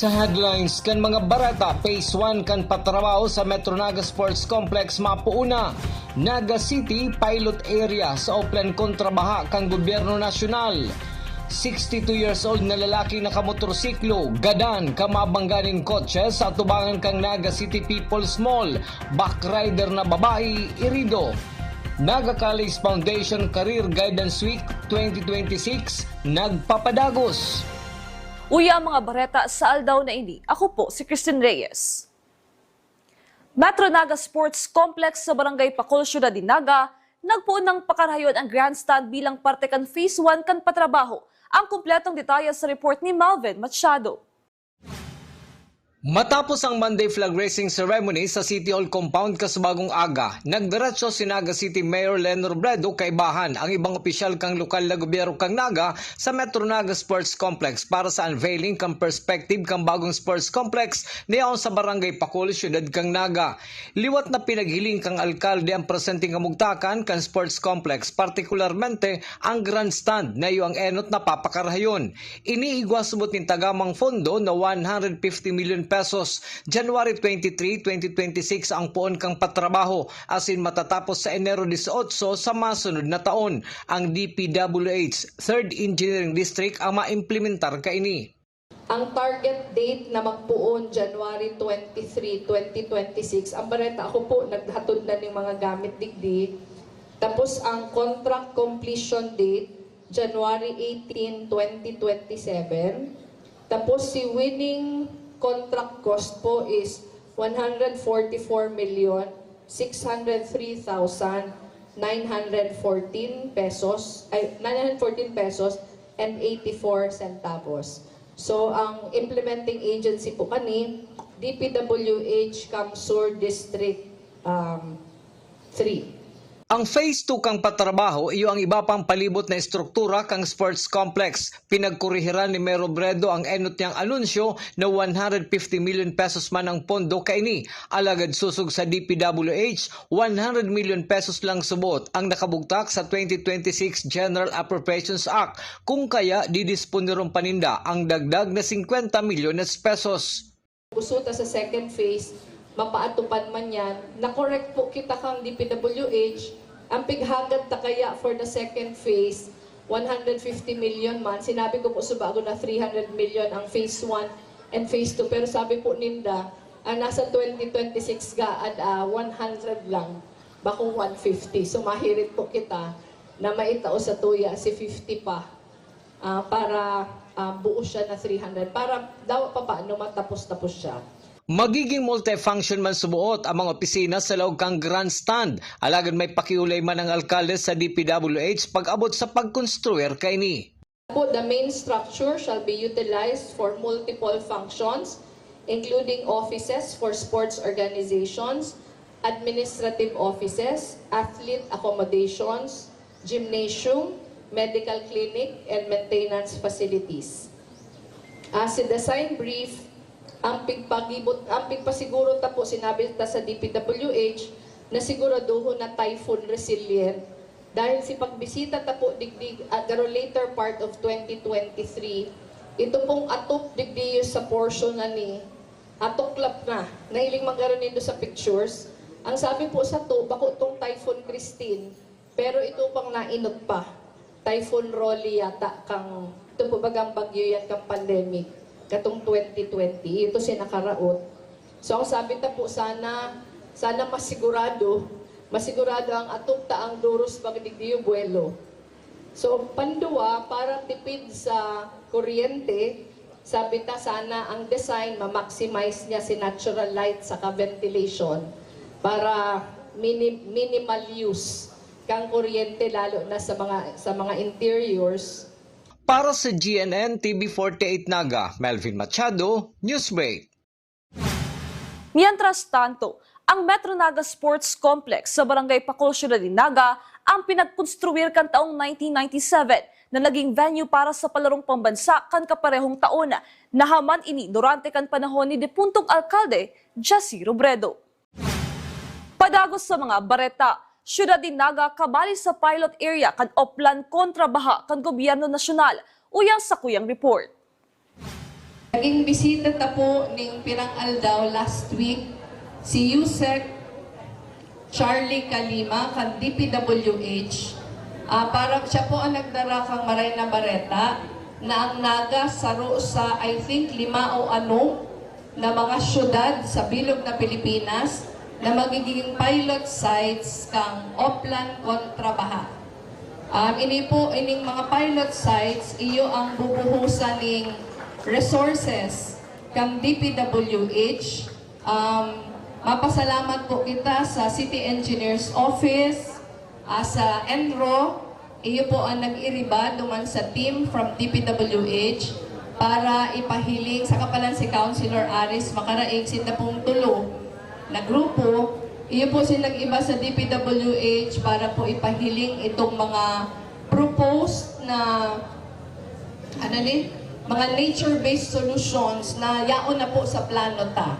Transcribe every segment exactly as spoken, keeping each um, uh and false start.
Sa headlines kan mga bareta, Phase one kan patrabaho sa Metro Naga Sports Complex mapuon na. Naga City, pilot area sa Oplan kontra baha kan gobyerno nasyonal. Sixty-two years old na lalaki nakamotorsiklo, gadan, kamabangga nin kotse sa atubangan kan Naga City People's Mall, backrider na babae, irido. Naga College Foundation Career Guidance Week twenty twenty-six, nagpapadagos. Uya ang mga bareta sa aldaw na ini. Ako po si Christine Reyes. Metro Naga Sports Complex sa Barangay Pacol, Syudad de Naga, nagpoon nang pakarahayuan ang grandstand bilang parte kan Phase one kan patrabaho. Ang kompletong detalye sa report ni Malvin Machado. Matapos ang Monday flag raising ceremony sa City Hall compound kasubagong aga, nagdiretso si Naga City Mayor Leno Robredo kaibahan ang ibang opisyal kan lokal na gobyerno kan Naga sa Metro Naga Sports Complex para sa unveiling kan perspective kan bagong sports complex na yaon sa Barangay Pacol, Syudad kan Naga. Liwat na pinaghiling kan alkalde ang presenteng kamugtakan kan sports complex, partikularmente ang grandstand na iyo ang enot na papakarahayon. Iniigwa subot nin tagamang pondo na one hundred fifty million pesos. January twenty-three, twenty twenty-six ang poon kan patrabaho, asin matatapos sa Enero dieciocho sa masunod na taon. Ang D P W H Third Engineering District ang maimplementar kaini. Ang target date na magpoon, January twenty-three, twenty twenty-six. Ang bareta, ako po, naghatod na ning mga gamit digdi. Tapos ang contract completion date, January eighteen, twenty twenty-seven. Tapos si winning contract cost po is one hundred forty-four million six hundred three thousand nine hundred fourteen pesos, ay, nine hundred fourteen pesos and eighty-four centavos. So, ang implementing agency po kani, D P W H CamSur District, um, three. Ang phase two kan patrabaho, iyo ang iba pang palibot na estruktura kan sports complex. Pinagkurihiran ni Mayor Robredo ang enot niyang anunsyo na one hundred fifty million pesos man ang pondo kaini. Alagad sosog sa D P W H, one hundred million pesos lang subot ang nakabugtak sa twenty twenty-six General Appropriations Act. Kung kaya, didisponeron pa ninda ang dagdag na singkwenta milyones pesos. Gusto ta sa second phase, mapaatupan man yan. Na-correct po kita kang D P W H, ang pighagad ta kaya for the second phase, one hundred fifty million man. Sinabi ko po sa bago na three hundred million ang phase one and phase two. Pero sabi po ninda, ang nasa twenty twenty-six gaad, ah, one hundred lang, bakong one fifty. So mahirit po kita na maitao sa tuya si fifty pa, ah, para, ah, buo siya na three hundred. Para daw pa paano matapos-tapos siya. Magiging multifunction man suboot ang mga opisina sa laog kan grandstand, alagad may pakiolay man ang alkalde sa D P W H pag-abot sa pagkonstruir kaini. Po, the main structure shall be utilized for multiple functions, including offices for sports organizations, administrative offices, athlete accommodations, gymnasium, medical clinic, and maintenance facilities. Ah, sa design brief, ang pigpagibot, ang pigpasiguro ta po, sinabi ta sa D P W H na siguraduhon na typhoon resilient. Dahil si pagbisita ta po digdi at the later part of twenty twenty-three, ito pong atop digdi sa portion na ni atuklap na. Nahiling magkaroon nindo sa pictures. Ang sabi po sa to, bako tong Typhoon Christine, pero ito pang nainot pa. Typhoon Rolly yata kang, ito po bagang bagyo yan kang pandemic, katong twenty twenty. Ito siya nakaraot. So, ang sabi ta po, sana, sana masigurado, masigurado ang atop ta ang duros pag digdi buwelo. So, pandua, para tipid sa kuryente, sabi ta sana ang design, ma-maximize niya si natural light saka ventilation para mini-, minimal use kang kuryente, lalo na sa mga, sa mga interiors. Para sa G N N T V forty-eight Naga, Melvin Machado, Newsbreak. Mientras tanto, ang Metro Naga Sports Complex sa Barangay Pacol, Ciudad de Naga, ang pinagkonstruir kan taong nineteen ninety-seven na naging venue para sa palarong pambansa kan kaparehong taon. Nahaman ini durante kan panahon ni depuntong alkalde, Jesse Robredo. Padagos sa mga bareta, Ciudad de Naga kabali sa pilot area kan Oplan kontra baha kan gobyerno nasyonal. Uya ang sakuyang report. Naging bisita ta po ning pirang aldaw last week si Yusek Charlie Kalima kan D P W H. Ah, para siya po ang nagdara kang Maray na Bareta na ang Naga saro sa, I think, lima o ano na mga syudad sa bilog na Pilipinas na magiging pilot sites kang Oplan kontra Baha. Um, ini po, ining mga pilot sites, iyo ang bubuhusan ning resources kang D P W H. Um, mapasalamat po kita sa City Engineers Office, ah, sa ENRO, iyo po ang nag-iriba duman sa team from D P W H para ipahiling, saka palan si Councilor Aris Macaraig, sinda pong tulo na grupo, iyo po si nag-iba sa D P W H para po ipahiling itong mga proposed na, ano ni, mga nature-based solutions na yaon na po sa plano ta.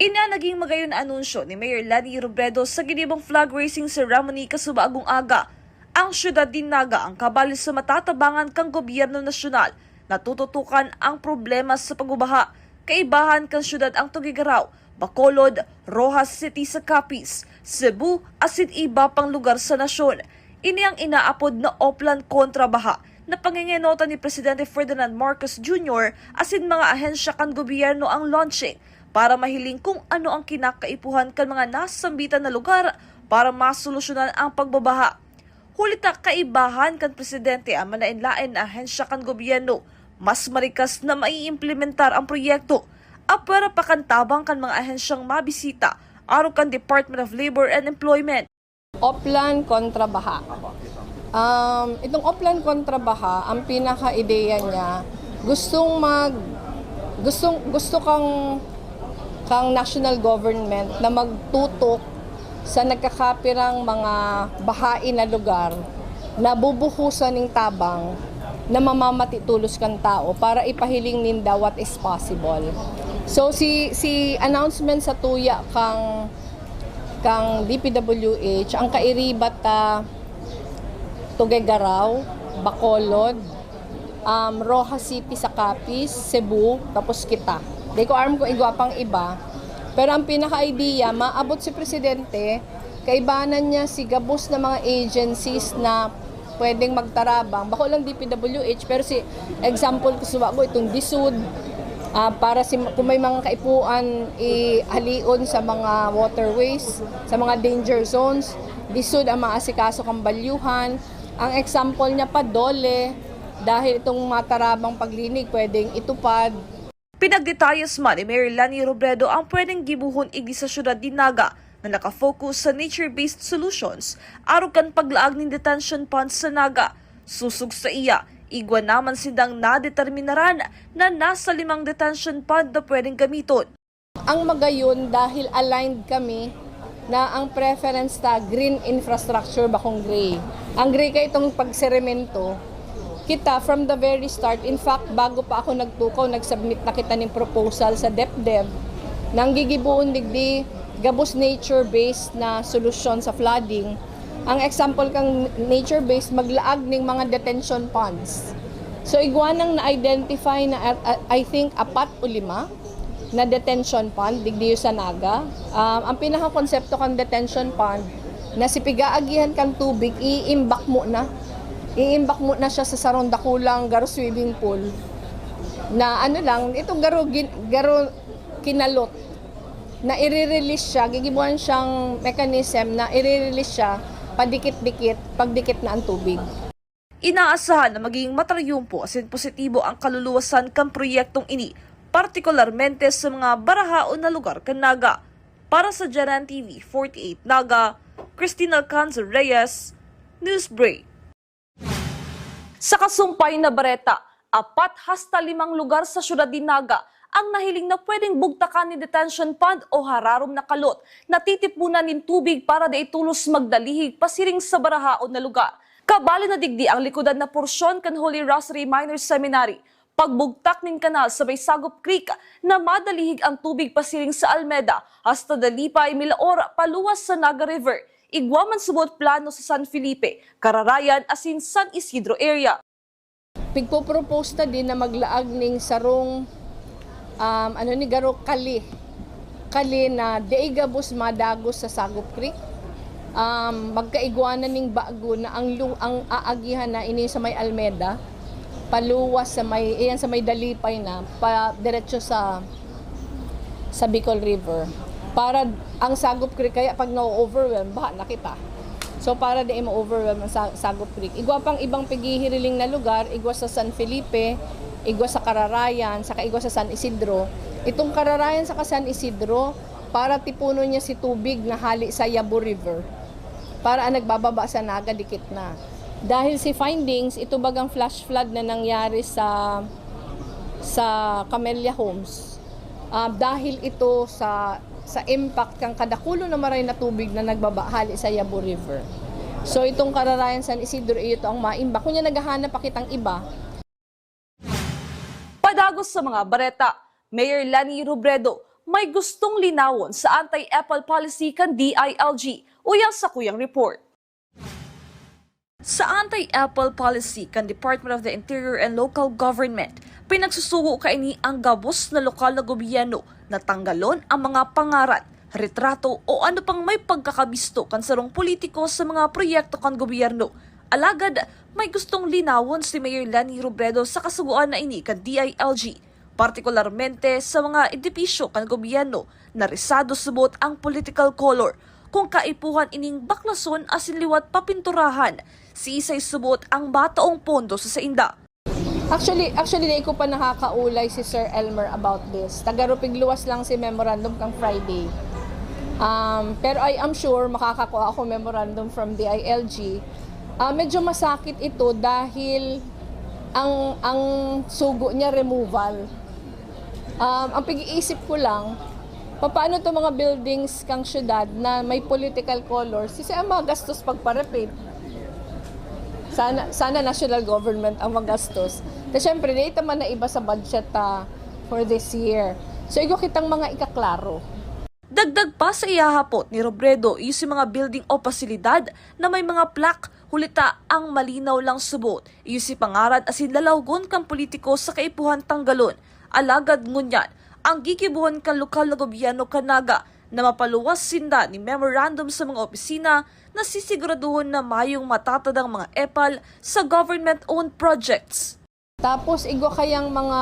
Ina naging magayon na anunsyo ni Mayor Leni Robredo sa ginibong flag raising ceremony kasubaagong aga. Ang siyudad nin Naga ang kabali sa matatabangan kan gobyerno nasyonal na tututukan ang problema sa pagbabaha. Kaibahan kan siyudad ang Tuguegarao, Bacolod, Roxas City sa Capiz, Cebu, asin iba pang lugar sa nasyon. Ini ang inaapod na Oplan kontra Baha na pangingenotan ni Presidente Ferdinand Marcos Junior asin mga ahensya kan gobyerno ang launching para mahiling kung ano ang kinakaipuhan kan mga nasambitan na lugar para masolusyonan ang pagbabaha. Huli ta kaibahan kan presidente ang malaen-laen na ahensya kan gobyerno, mas marikas na maiimplementar ang proyekto. Apwera pa kan tabang kan mga ahensyang mabisita, arog kan Department of Labor and Employment. Oplan kontra Baha. Um, itong Oplan kontra Baha, ang pinaka-ideya niya, gustong mag, gustong, gusto kang, kang national government na magtutok sa nagkakapirang mga bahain na lugar na bubuhusan ning tabang na mamamati tolos kan tao para ipahiling ninda what is possible. So, si, si announcement sa tuya kang, kang D P W H, ang kairiba ta Tuguegarao, Bacolod, um, Roxas City sa Capiz, Cebu, tapos kita. Di ko aram kung igwa pang iba. Pero ang pinaka-idea, maabot si Presidente, kaibanan niya si gabos na mga agencies na pwedeng magtarabang. Bako lang D P W H, pero si example ko, suwa ko itong DISUD, ah, para si, kung may mga kaipuan ihalion sa mga waterways, sa mga danger zones, DISUD ang maasikaso kang balyuhan. Ang example niya pa, DOLE, dahil itong matarabang paglinig pwedeng itupad. Pinagdetayas man ni Mayor Leni Robredo ang pwedeng gibohon igdi sa siyudad nin Naga na nakafocus sa nature-based solutions arog kan paglaag nin detention ponds sa Naga. Sosog saiya, igwa na man sindang nadeterminaran na nasa limang detention pond na pwedeng gamiton. Ang magayon dahil aligned kami na ang preference ta green infrastructure, bakong gray. Ang gray kay itong pagseremento. Kita, from the very start, in fact, bago pa ako nagtukaw, nag-submit na kita ning proposal sa DepDev na ang gigibohon digdi gabos nature-based na solusyon sa flooding. Ang example kang nature-based, maglaag ning mga detention ponds. So, igwa nang na-identify na, uh, I think, apat o lima na detention pond digdi sa Naga. Um, ang pinakakonsepto kan detention pond na si pigaagihan kan tubig, iimbak mo na. Iimbak mo na siya sa sarong dakulang garo swimming pool na ano lang, itong garo, gin- garo kinalot na i-release siya, gigibuan siyang mechanism na i-release siya padikit-dikit, pagdikit na ang tubig. Inaasahan na magiging matrayumpo asin positibo ang kaluluwasan kan proyektong ini, partikularmente sa mga barahaon na lugar kan Naga. Para sa Janan T V forty-eight Naga, Christine Alcanzar Reyes, Newsbreak. Sa kasumpay na bareta, apat hasta limang lugar sa siyudad nin Naga ang nahiling na pwedeng bugtakan nin detention pond o hararom na kalot na titipunan nin tubig para dai tolos magdalihig pasiring sa barahaon na lugar. Kabali na digdi ang likodan na porsyon kan Holy Rosary Minor Seminary, pagbugtak nin kanal sa may Sagop Creek na madalihig ang tubig pasiring sa Almeda hasta Dalipay, Milaor, paluwas sa Naga River, igwa man subot plano sa San Felipe, Cararayan asin San Isidro area. Pigpo-propose ta din na maglaag ning sarong Um, ano ni garo kali, kali na dai gabos madagos sa Sagop Creek. Um, magkaigwa na ning bago na ang lu-, ang aagihan na ini sa may Almeda, paluwas sa may, iyan sa may Dalipay na, pa diretso sa, sa Bicol River. Para ang Sagop Creek, kaya pag na-overwhelm, baha na kita. So, para di ma-overwhelm ang Sa-, Sagop Creek. Igwa pang ibang pighihiriling na lugar, igwa sa San Felipe, igwa sa Kararayan, saka igwa sa San Isidro. Itong Kararayan saka San Isidro, para tipunon niya si tubig na hali sa Yabo River. Para ang nagbababa sa Naga, dikit na. Dahil si findings, ito bagang flash flood na nangyari sa, sa Camellia Homes. Ah, dahil ito sa, sa impact kan kadakulo na maray na tubig na nagbaba hali sa Yabo River. So, itong Kararayan San Isidro, iyo to ang maimba. Kunya naghahanap pa kitang iba. Padagos sa mga bareta, Mayor Leni Robredo may gustong linawon sa anti-epal policy kan D I L G. Uya sa kuyang report. Sa anti-epal policy kan Department of the Interior and Local Government, pinagsusugo kaini ang gabos na lokal na gobyerno na tanggalon ang mga pangaran, retrato o ano pang may pagkakabisto kan sarong politiko sa mga proyekto kan gobyerno. Alagad, may gustong linawon si Mayor Leni Robredo sa kasugoan na ini kan D I L G, partikularmente sa mga edipisyo kan gobyerno na risado subot ang political color, kung kaipuhan ining baklason asin liwat papinturahan, siisay subot ang bataong pondo sa sainda. Actually, actually, dai ko pa nakakaulay si Sir Elmer about this. Taga Rupig Luwas lang si memorandum kang Friday. Um, pero I am sure makakakuha ako memorandum from D I L G. Ah, medyo masakit ito dahil ang, ang sugo niya removal. Um, ang pag-iisip ko lang, papaano 'tong mga buildings kang syudad na may political color, sisay ang magastos pagpa-repaint? Sana, sana national government ang magastos. Kasi syempre, dai ta man naiba sa budget ta for this year. So, igwa kitang mga ikaklaro. Dagdag pa sa ihahapot ni Robredo, iyo si mga building o pasilidad na may mga plaque, huli ta ang malinaw lang subot, iyo si pangaran asin lalawgon kan politiko sa kaipuhan tanggalon. Alagad ngunyan, ang gigibohon kan lokal na gobyerno kan Naga na mapaluwas sinda nin memorandum sa mga opisina na sisiguraduhon na mayong matatadang mga epal sa government-owned projects. Tapos igwa kayang mga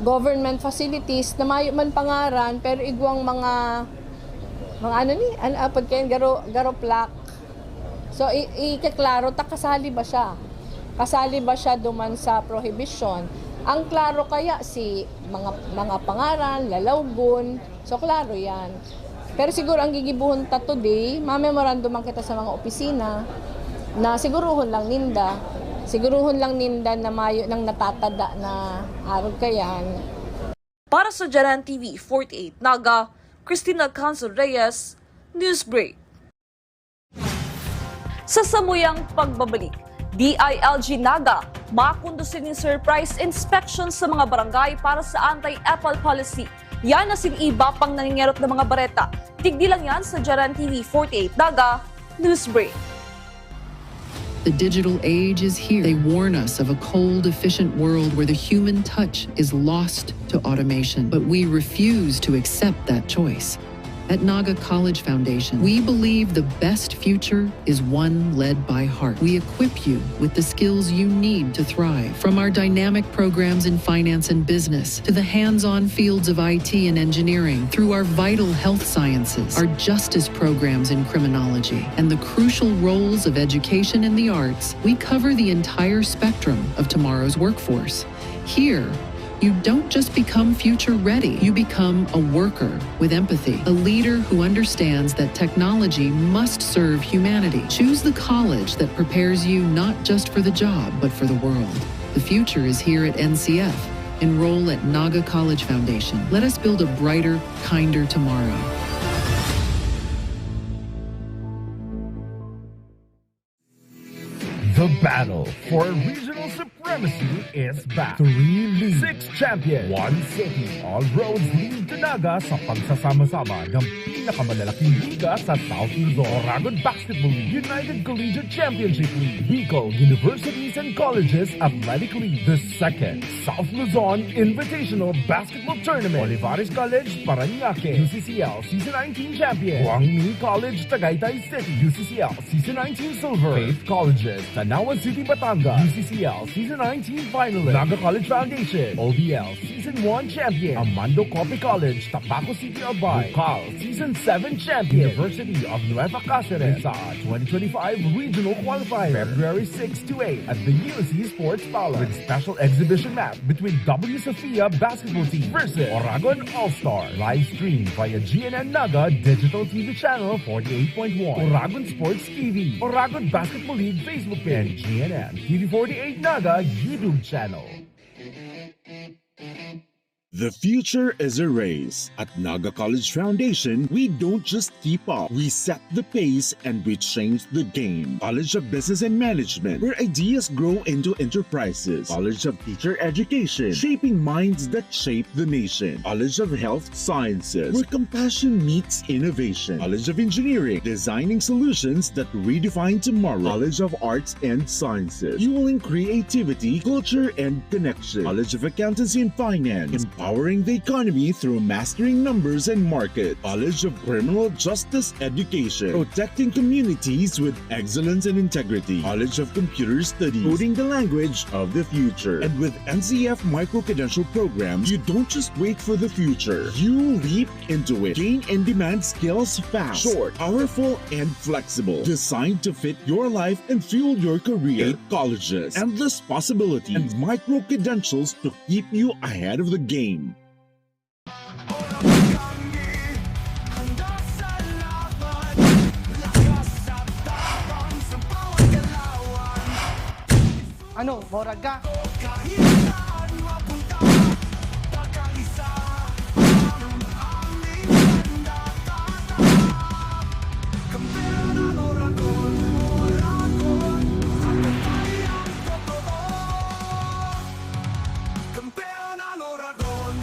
government facilities na mayo man pangaran, pero igwang mga, mga ano ni, ano, apod kayan, garo, garo plaque. So, i-, ikaklaro ta kasali ba siya? Kasali ba siya duman sa prohibition? Ang klaro kaya si mga, mga pangaran, lalawgon. So, klaro yan. Pero siguro ang gigibohon ta today, ma-memorandum man kita sa mga opisina na siguruhon lang ninda. Siguruhon lang ninda na mayo nang natatada na arog kayan. Para sa Jaran T V forty-eight Naga, Christina Canzo Reyes, Newsbreak. Sa samuyang pagbabalik, D I L G Naga, makondusi nin surprise inspection sa mga barangay para sa anti-epal policy. Yan asin iba pang nangingerot na mga bareta. Digdi lang yan sa Jaran T V forty-eight Naga, Newsbreak. The digital age is here. They warn us of a cold, efficient world where the human touch is lost to automation. But we refuse to accept that choice. At Naga College Foundation, we believe the best future is one led by heart. We equip you with the skills you need to thrive, from our dynamic programs in finance and business to the hands-on fields of I T and engineering, through our vital health sciences, our justice programs in criminology, and the crucial roles of education and the arts. We cover the entire spectrum of tomorrow's workforce. Here, you don't just become future ready, you become a worker with empathy, a leader who understands that technology must serve humanity. Choose the college that prepares you not just for the job, but for the world. The future is here at N C F. Enroll at Naga College Foundation. Let us build a brighter, kinder tomorrow. The battle for regional supremacy is back. Three leagues, six champions, one city. All roads lead to Naga sa pagsasama-sama ng pinakamalalaking liga sa South Luzon. Oragon Basketball League, United Collegiate Championship League, Bicol Universities and Colleges Athletic League, the second South Luzon Invitational Basketball Tournament, Olivares College, Parañaque, U C C L Season nineteen Champion, Guangming College, Tagaytay City, U C C L Season nineteen Silver, Faith Colleges, Tanauan City, Batangas, U C C L Season nineteen Finalist, Naga College Foundation, O B L Season one Champion, Amando Coffee College, Tabaco City, Albay, Bukal Season seven Champion, University of Nueva Cáceres, Rizal, twenty twenty-five Regional Qualifier, February six to eight at the U C Sports Palace, with special exhibition match between W Sofia Basketball Team versus Oragon All-Star. Live stream via G N N Naga Digital T V Channel forty-eight point one, Oragon Sports T V, Oragon Basketball League Facebook page, and G N N T V forty-eight Naga YouTube channel. The future is a race. At Naga College Foundation, we don't just keep up. We set the pace and we change the game. College of Business and Management, where ideas grow into enterprises. College of Teacher Education, shaping minds that shape the nation. College of Health Sciences, where compassion meets innovation. College of Engineering, designing solutions that redefine tomorrow. College of Arts and Sciences, fueling creativity, culture, and connection. College of Accountancy and Finance, empowering the economy through mastering numbers and market. College of Criminal Justice Education, protecting communities with excellence and integrity. College of Computer Studies, coding the language of the future. And with N C F Micro-Credential Programs, you don't just wait for the future. You leap into it. Gain in-demand skills fast, short, powerful, and flexible. Designed to fit your life and fuel your career. Eight colleges, endless possibilities, and micro-credentials to keep you ahead of the game. Ano, maurag ka? Kampeon ang Oragon,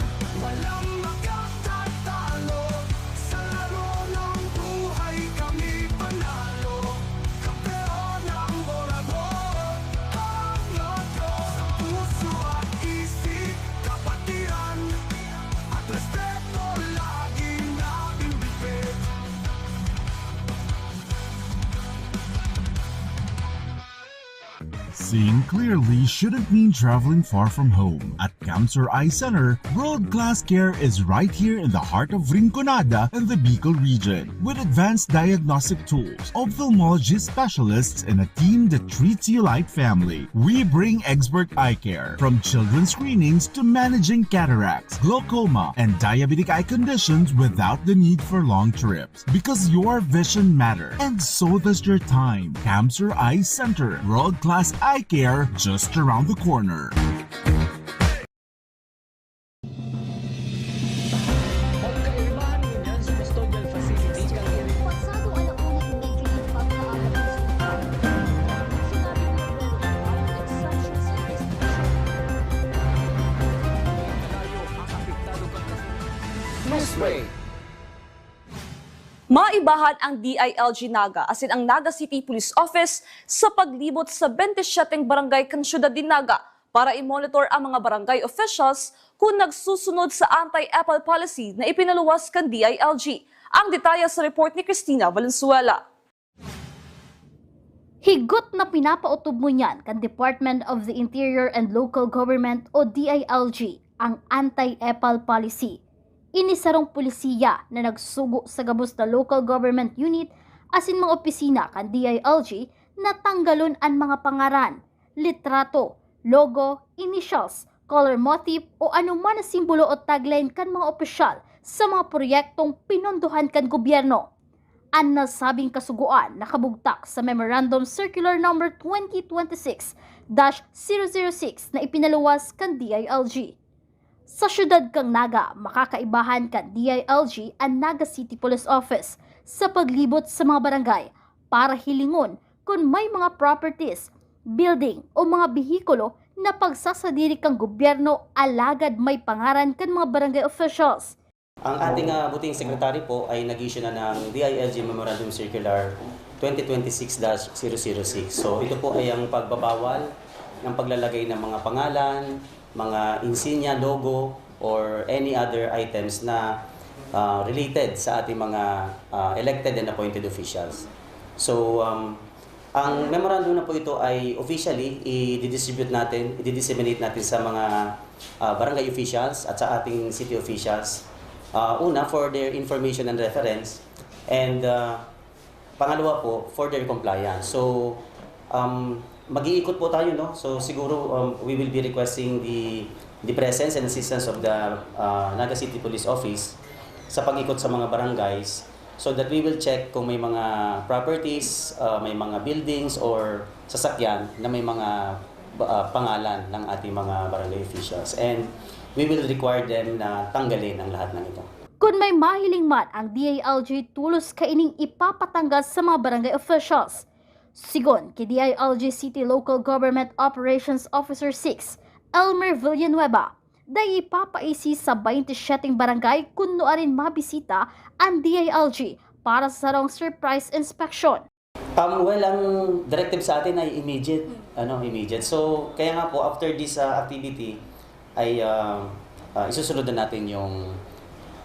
walang makatatalo. Sa laro ng buhay kami panalo. Kampeon ang Oragon, pangatlo. Sa puso at isip, kapatiran at respeto laging nabibitbit. Seeing clearly shouldn't mean traveling far from home. At Camsur Eye Center, world-class care is right here in the heart of Rinconada and the Bicol region. With advanced diagnostic tools, ophthalmology specialists, and a team that treats you like family, we bring expert eye care, from children's screenings to managing cataracts, glaucoma, and diabetic eye conditions without the need for long trips. Because your vision matters, and so does your time. Camsur Eye Center, world-class eye care just around the corner. Newsbreak. Maibahan ang D I L G Naga asin ang Naga City Police Office sa paglibot sa bente syeteng barangay kan siyudad nin Naga para i-monitor ang mga barangay officials kun nagsusunod sa anti-epal policy na ipinaluwas kan D I L G. Ang detalye sa report ni Christina Valenzuela. Higot na pinapaotob ngunyan kan Department of the Interior and Local Government o D I L G ang anti-epal policy. Ini sarong polisiya na nagsugo sa gabos na local government unit asin mga opisina kan D I L G na tanggalon an mga pangaran, litrato, logo, initials, color motif o anoman na simbolo o tagline kan mga opisyal sa mga proyektong pinondohan kan gobyerno. An nasabing kasugoan nakabugtak sa Memorandum Circular Number twenty twenty-six dash zero zero six na ipinaluwas kan D I L G. Sa siyudad kan Naga, makakaibahan kan D I L G an Naga City Police Office sa paglibot sa mga barangay para hilingon kun may mga properties building o mga behikulo na pagsasadiri kan gobyerno alagad may pangaran kan mga barangay officials. Ang ating uh, buting secretary po ay nag-issue na ng D I L G Memorandum Circular twenty twenty-six dash zero zero six. So ito po ay ang pagbabawal ng paglalagay ng mga pangalan, mga insignia, logo, or any other items na uh, related sa ating mga uh, elected and appointed officials. So um, ang memorandum na po ito ay officially i-distribute natin, i-disseminate natin sa mga uh, barangay officials at sa ating city officials. Uh, una, for their information and reference. And uh, pangalawa po, for their compliance. So, um, mag-iikot po tayo, no? So, siguro um, we will be requesting the the presence and assistance of the uh, Naga City Police Office sa pag-ikot sa mga barangays so that we will check kung may mga properties, uh, may mga buildings or sasakyan na may mga uh, pangalan ng ating mga barangay officials. And we will require them na tanggalin ang lahat ng ito. Kun may mahiling man ang D I L G tolos kaining ipapatanggal sa mga barangay officials. Sigon ki D I L G City Local Government Operations Officer six, Elmer Villanueva, dai ipapaisi sa twenty-seven barangay kun nuarin mabisita an D I L G para sa sarong surprise inspection. Um, well, ang directive sa atin ay immediate. Ano, immediate. So, kaya nga po, after this uh, activity, ay uh, uh, isusunod na natin yung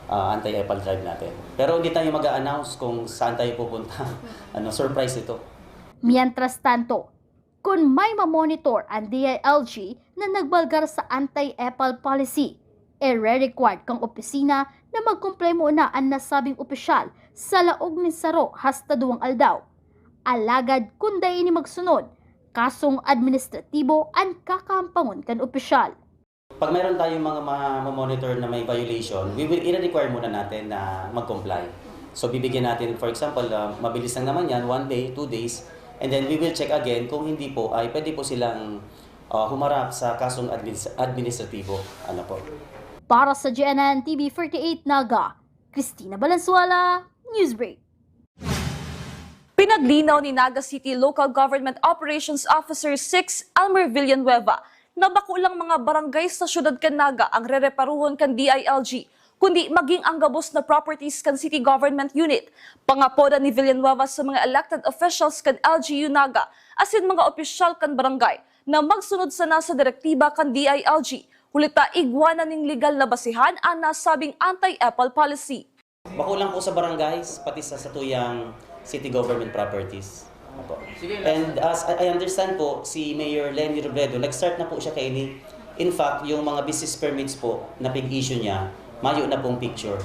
uh, anti-epal drive natin. Pero hindi tayo mag-a-announce kung saan tayo pupunta. Ano, surprise ito. Mientras tanto, kun may mamonitor ang D I L G na nagbalgar sa anti-epal policy, ire-required kang opisina na mag-comply muna an nasabing opisyal sa laog nin saro hasta duwang aldaw. Alagad kun dai ini magsunod, kasong administratibo an kakahampangon kan opisyal. Pag mayroon tayong mga mamonitor na may violation, we will i-require muna natin na mag-comply. So bibigyan natin, for example, uh, mabilis lang naman yan, one day, two days, and then we will check again kung hindi po ay pwede po silang uh, humarap sa kasong administ- administratibo. Ano po? Para sa G N N T V forty-eight Naga, Christina Balansuela, Newsbreak. Pinaglinaw ni Naga City Local Government Operations Officer six, Elmer Villanueva, na bako lang mga barangay sa siyudad kan Naga ang rereparuhon kan D I L G, kundi maging ang gabos na properties kan City Government Unit, pangapodan ni Villanueva sa mga elected officials kan L G U Naga asin mga opisyal kan barangay na magsunod sana sa direktiba kan D I L G, huli ta igwa na ning legal na basehan an nasabing anti-epal policy. Bako lang po sa barangays, pati sa satuyang city government properties. Opo. And as I I understand po, si Mayor Leni Robredo, nag-start na po siya kaini. In fact, yung mga business permits po na pig-issue niya, mayo na pong picture.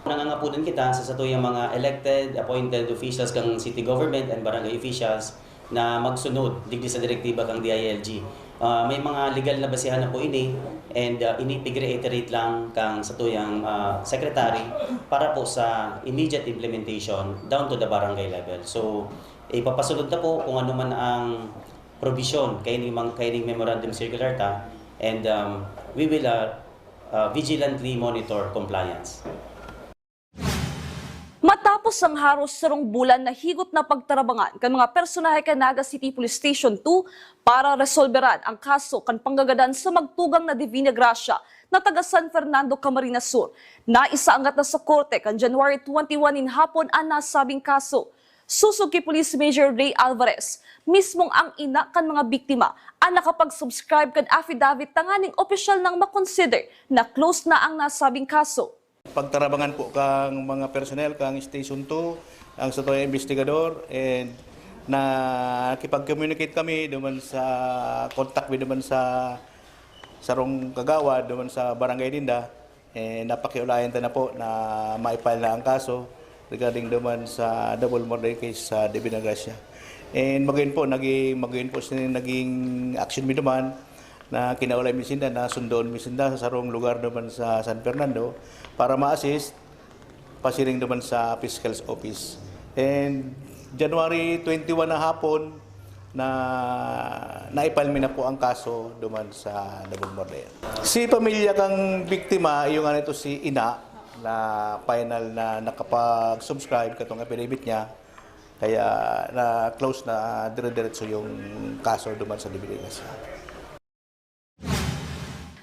Nangangapodan kita sa satuyang mga elected, appointed officials kang city government and barangay officials na magsunod digdi sa direktiba kang D I L G. Ah, may mga legal na basehan na po ini, and ah, ini pig-reiterate lang kang satuyang ah, secretary para po sa immediate implementation down to the barangay level. So ipapasunod na po kung ano man ang probisyon kaining mang kaining memorandum circular ta, and um, we will ah, ah, vigilantly monitor compliance. Matapos ang haros sarong bulan na higot na pagtarabangan kan mga personahe kan Naga City Police Station two para resolberan ang kaso kan panggagadan sa magtugang na Divina Gracia na taga San Fernando, Camarines Sur, naisaangat na sa korte kan January twenty-one nin hapon an nasabing kaso. Sosog ki Police Major Ray Alvarez, mismong ang ina kan mga biktima ang nakapag-subscribe kan affidavit tanganing opisyal nang makonsider na close na ang nasabing kaso. Pagtarabangan po kang mga personnel kang Station two, ang sa toya investigador, and nakipag-communicate kami duman sa contact mi duman sa sarong kagawad duman sa barangay ninda, eh, napakiulayan ta na po na ma-file na ang kaso regarding duman sa double murder case sa Divina Gracia. And magayon po, naging, magayon po sin naging action mi duman na kinaulay mi sinda na sundoon mi sinda sa sarong lugar duman sa San Fernando para ma-assist pasiring duman sa fiscal's office. And January twenty-one na hapon na na-file mi na po ang kaso duman sa double murder. Si pamilya kang biktima, iyo nga nito si ina na final na nakapag-subscribe katong affidavit niya. Kaya na-close na dire-diretso yung kaso duman sa Dibirinas.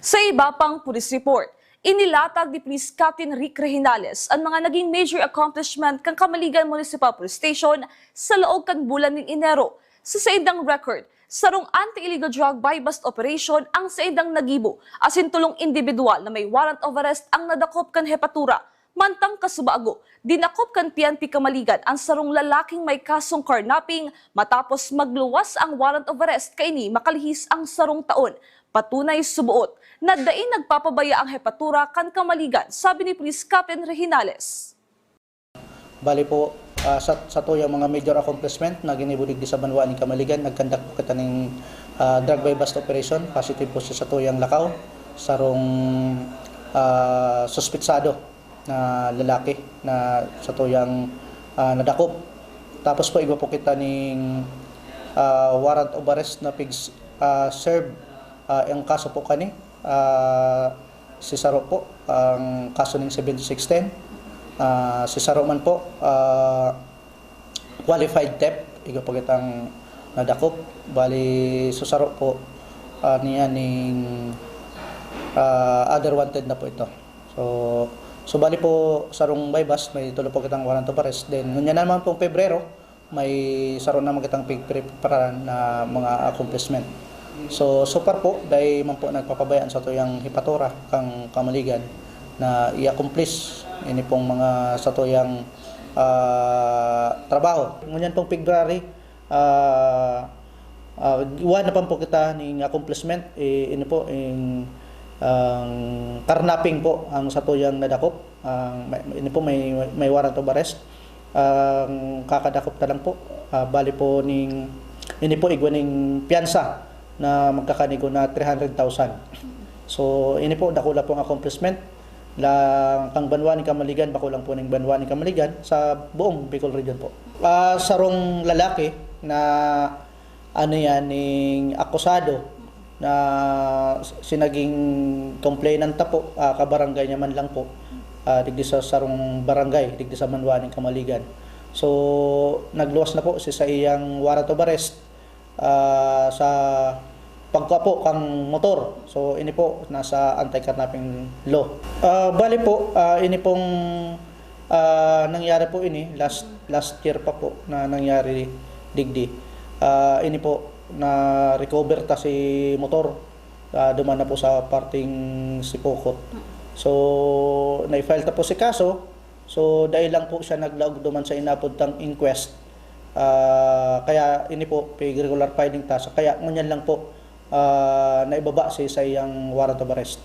Sa iba pang police report, inilatag ni Police Captain Rick Rehinales an mga naging major accomplishment kan Kamaligan Municipal Police Station sa laog kan bulan nin Enero. Sa saindang record, sarong anti-illegal drug buy-bust operation ang saindang nagibo, asin tolong indibidwal na may warrant of arrest ang nadakop kan hepatura. Mantang kasubago, dinakop kan P N P Kamaligan an sarong lalaking may kasong carnapping matapos magluwas ang warrant of arrest kaini makalihis ang sarong taon. Patunay suboot na dai nagpapabaya ang hepatura kan Kamaligan, sabi ni Police Captain Rehinales. Bali po, ah, sa, sa tuyang mga major accomplishment na ginibo digdi sa banwa nin Kamaligan, nagkandak po kita ning ah, drug buy-bust operation. Positive po siya sa tuyang lakaw, sarong ah, suspitsado na lalaki na sa tuyang ah, nadakop. Tapos po, igwa po kita ning ah, warrant of arrest na pig ah, serve ah, ang kaso po kani. Ah, si Saro po, ang kaso ning seventy-six ten. Ah, si Saro man po, ah, qualified theft, igwa po kitang nadakop. Bali, si Saro po, ah, niya ning ah, other wanted na po ito. So, so bali po, sarong buy-bust, may tulo po kitang warrant of arrest. Then, ngunyan naman pong Pebrero, may saro naman kitang pigpreparan na mga accomplishment. So, so far po, dai man po nagpapabayaan sa tuyang hepatura kan Kamaligan na i-accomplish ini pong mga sa tuyang ah, trabaho. Ngunyan pong February, ah, ah, igwa na pa po kita ning accomplishment, eh, ini po, ing, ang carnapping po ang sa tuyang nadakop. Ang, may, ini po may, may warrant of arrest. Ang kakadakop ta lang po, ah, bali po ning, ini po igwa ning piyansa na magkakanigo na three hundred thousand. So, ini po, dakula pong accomplishment lang kan banwa nin Kamaligan, bako lang po ning banwa nin Kamaligan, sa buong Bicol Region po. Ah, sarong lalaki na ano yan, ning akusado na sinaging complainant ta po, ah, kabarangay niya man lang po, ah, digdi sa sarong barangay, digdi sa banwa nin Kamaligan. So, nagluwas na po si sa iyang warrant of arrest, ah, sa pagkua po kan motor. So, ini po, nasa anti-carnapping law. Ah, bali po, ah, ini pong ah, nangyari po ini last last year pa po na nangyari digdi. Ah, ini po, na-recover ta si motor, ah, duman na po sa parting Sipocot. So, na-file ta po si kaso. So, dai lang po siya naglaog duman sa inapod tang inquest. Ah, kaya ini po, pig-regular finding ta. So, kaya ngunyan lang po, ah, naibaba si sa iyang warrant of arrest.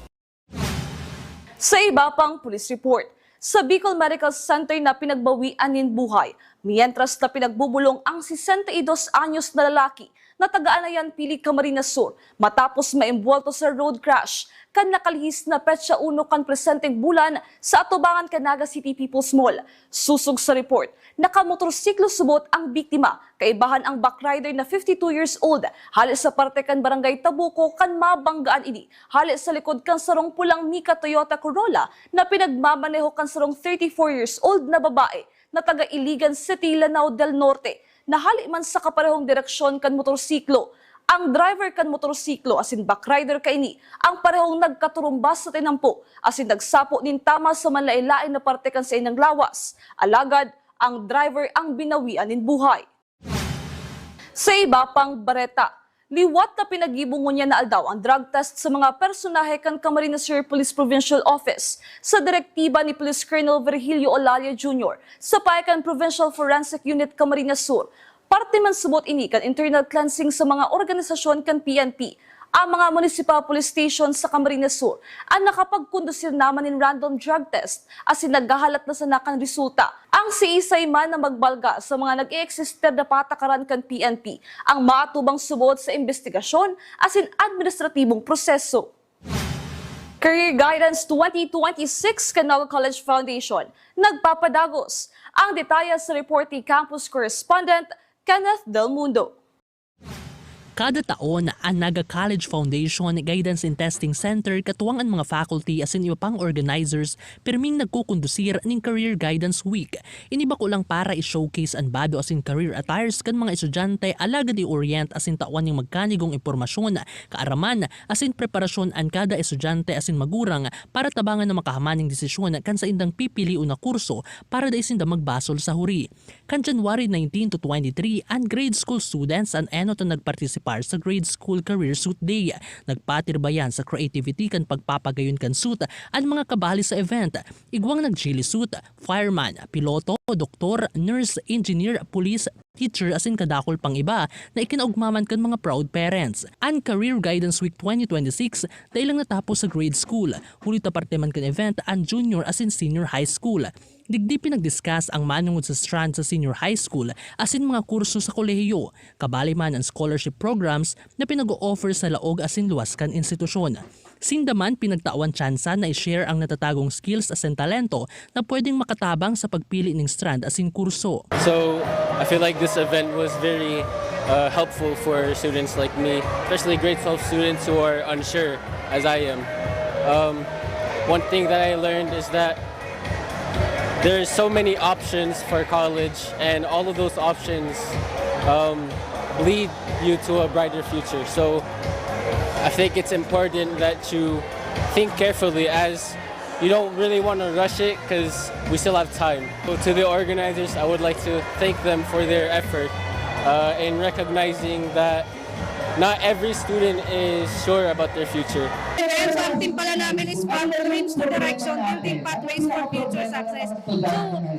Sa iba pang police report, sa Bicol Medical Center na pinagbawian nin buhay, mientras na pinagbubulong ang sesenta y dos anyos na lalaki na taga Anayan, Pili, Camarines Sur, matapos maembwelto sa road crash kan nakalihis na petsa uno kan presenteng bulan sa atubangan kan Naga City People's Mall. Sosog sa report, nakamotorsiklo subot ang biktima, kaibahan ang backrider na fifty-two years old, hale sa parte kan Barangay Tabuco kan mabanggaan ini, hale sa likod kan sarong pulang Micra Toyota Corolla na pinagmamaneho kan sarong thirty-four years old na babae na taga Iligan City, Lanao del Norte, na hale man sa kaparehong direksyon kan motorsiklo. Ang driver kan motorsiklo asin backrider kaini ang parehong nagkaturumbas sa tinampo asin nagsapo nin tama sa manlaen-laen na parte kan saindang lawas. Alagad, ang driver ang binawian nin buhay. Sa iba pang bareta, liwat na pinaggibo ngunyan na aldaw ang drug test sa mga personahe kan Camarines Sur Police Provincial Office sa direktiba ni Police Colonel Virgilio Olalia Junior sa pahay kan Provincial Forensic Unit Camarines Sur. Parte man subot ini kan internal cleansing sa mga organisasyon kan P N P. Ang mga municipal police station sa Camarines Sur an nakapagkondusir naman nin random drug test asin naghahalat na sana kan resulta. Ang siisay man na magbalga sa mga nag-eeksister na patakaran kan P N P ang maatubang subot sa imbestigasyon asin administratibong proseso. Career Guidance twenty twenty-six kan Naga College Foundation nagpapadagos. Ang detalye sa report ni campus correspondent Kenneth Del Mundo. Kada taon, an Naga College Foundation Guidance and Testing Center katuwang an mga faculty asin iba pang organizers pirming nagkukondusir nin Career Guidance Week. Ini bako lang para i-showcase an bado asin career attires kan mga estudyante, alagad i-orient asin tawan nin magkanigong impormasyon, kaaraman asin preparasyon an kada estudyante asin magurang para tabangan na makahaman nin desisyon kan saindang pipilion na kurso para dai sinda magbasol sa huri. Kan January nineteen to twenty-three, an grade school students an enot na nagpartisipar sa Grade School Career Suit Day. Nagpatirbayan sa creativity kan pagpapagayon kan suit an mga kabali sa event. Igwang nag-ghillie suit, fireman, piloto, doktor, nurse, engineer, pulis, teacher asin kadakul pang iba na ikinaugma man kan mga proud parents. An Career Guidance Week twenty twenty-six dai lang natapos sa grade school, huli ta parte man kan event an junior asin senior high school. Digdi pinag-discuss ang manongod sa strand sa senior high school asin mga kurso sa kolehiyo, kabali man an scholarship programs na pinag-o-offer sa laog asin luwas kan institusyon. Sinda man pinagtawan tsansa na i-share ang natatagong skills asin talento na pwedeng makatabang sa pagpili ning strand asin kurso. So I feel like this event was very uh, helpful for students like me, especially grade twelve students who are unsure as I am. Um, one thing that I learned is that there's so many options for college, and all of those options um, lead you to a brighter future. So I think it's important that you think carefully, as you don't really want to rush it because we still have time. So to the organizers, I would like to thank them for their effort uh, in recognizing that not every student is sure about their future. Dahil ang team pala namin is From Dreams to Direction, Building Pathways for Future Success. So,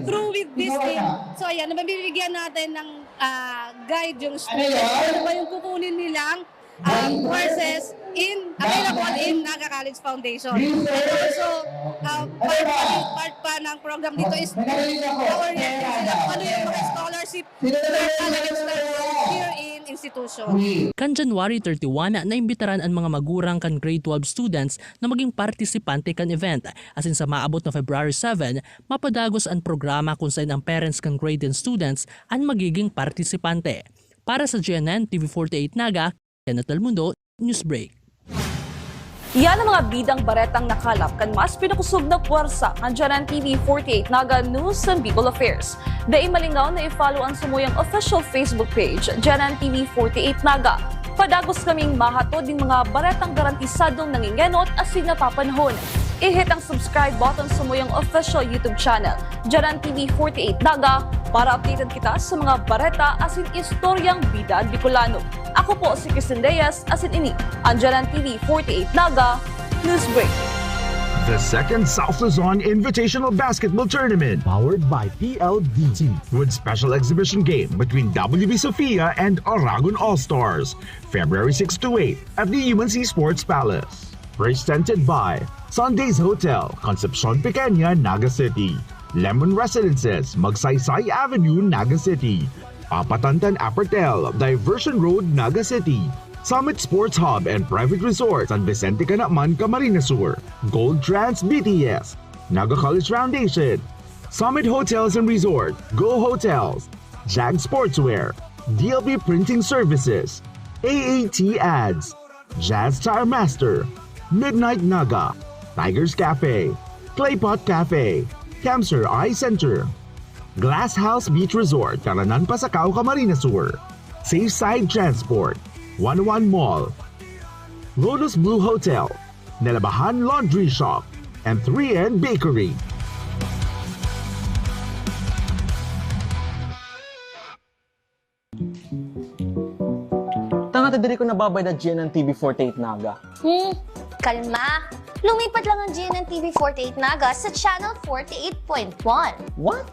through with this team, so ayan, nabibigyan natin ng ah, guide yung student. Ano ba yung kukunin nilang ah, courses in available in Naga College Foundation. And also, ah, part, part pa ng program dito is na-oriented sila kung ano yung mga scholarship Kan January thirty-one, naimbitaran an mga magurang kan grade twelve students na magin partisipante kan event, asin sa maabot na February seven, mapadagos an programa kun saen ang parents kan grade ten students an magiging partisipante. Para sa G N N T V forty-eight Naga, Kenneth Del Mundo, Newsbreak. Yan ang mga bidang baretang nakalap kan mas pinakusog na pwersa kan G N N T V forty-eight Naga News and Bicol Affairs. Dai malingaw na i-follow an samuyang official Facebook page, G N N T V forty-eight Naga. Padagos kaming mahatod nin mga baretang garantisadong nangengenot asin napapanahon. I-hit ang subscribe button samuyang official YouTube channel, G N N T V forty-eight Naga, para updated kita sa mga bareta asin istoryang bida an Bicolano. Ako po si Kristen Reyes, asin ini an G N N T V forty-eight Naga Newsbreak. The second South Luzon Invitational Basketball Tournament, powered by P L D T, with special exhibition game between W B Sofia and Oragon All Stars, February six to eight at the U N C Sports Palace. Presented by Sundays Hotel, Concepcion Pequeña, Naga City. Lemon Residences, Magsaysay Avenue, Naga City. Papatantan Apertel, Diversion Road, Naga City. Summit Sports Hub and Private Resort, San Vicente Canaman, Camarines Sur. Gold Trans B T S, Naga College Foundation. Summit Hotels and Resort, Go Hotels. Jag Sportswear, D L B Printing Services, A A T Ads, Jazz Tire Master, Midnight Naga, Tigers Cafe, Claypot Cafe, Camsur Eye Center, Glass House Beach Resort, Karanan, Pasacao, Camarines Sur, Safe Side Transport, One One Mall, Lotus Blue Hotel, Nalabahan Laundry Shop, and three N Bakery. Tanga ta diri ko nababayad na G N N T V forty-eight Naga. Hmm, kalma. Lumipat lang ang G N N T V forty-eight Naga sa Channel forty-eight point one. What?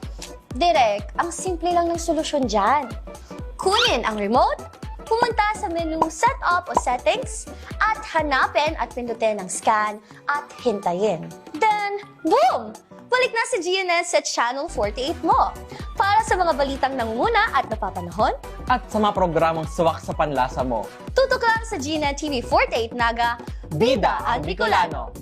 Direk, ang simple lang ng solusyon dyan. Kunin ang remote, pumunta sa menu Setup o Settings, at hanapin at pindutin ang scan at hintayin. Then, boom! Balik na si G N N sa Channel forty-eight mo. Para sa mga balitang nangunguna at napapanahon, At sa mga programang swak sa panlasa mo. Tutok lang sa G N N T V forty-eight Naga, Bida ang Bicolano.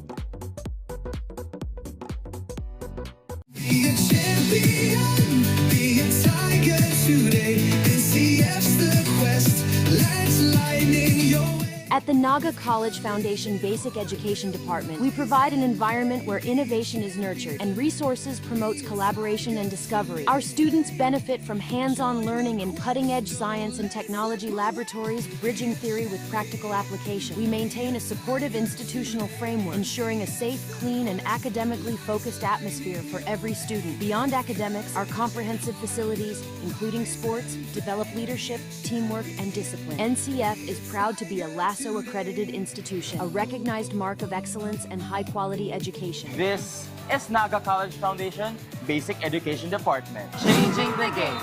At the Naga College Foundation Basic Education Department, we provide an environment where innovation is nurtured and resources promotes collaboration and discovery. Our students benefit from hands-on learning in cutting-edge science and technology laboratories, bridging theory with practical application. We maintain a supportive institutional framework, ensuring a safe, clean, and academically focused atmosphere for every student. Beyond academics, our comprehensive facilities, including sports, develop leadership, teamwork, and discipline. N C F is proud to be a LASO accredited institution, a recognized mark of excellence and high-quality education. This is Naga College Foundation Basic Education Department. Changing the game.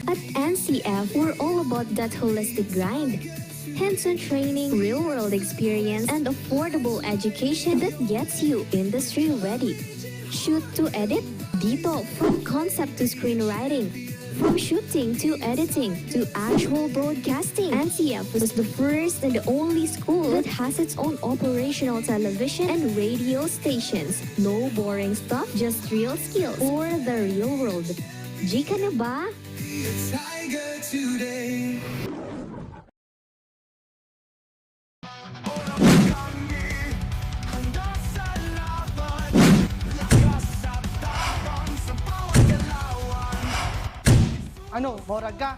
At N C F, we're all about that holistic grind. Hands-on training, real-world experience, and affordable education that gets you industry-ready. Shoot to edit? Dito, from concept to screenwriting. From shooting to editing to actual broadcasting, N C F was the first and the only school that has its own operational television and radio stations. No boring stuff, just real skills for the real world. G ka na ba? Tiger today. Ano, morag ka?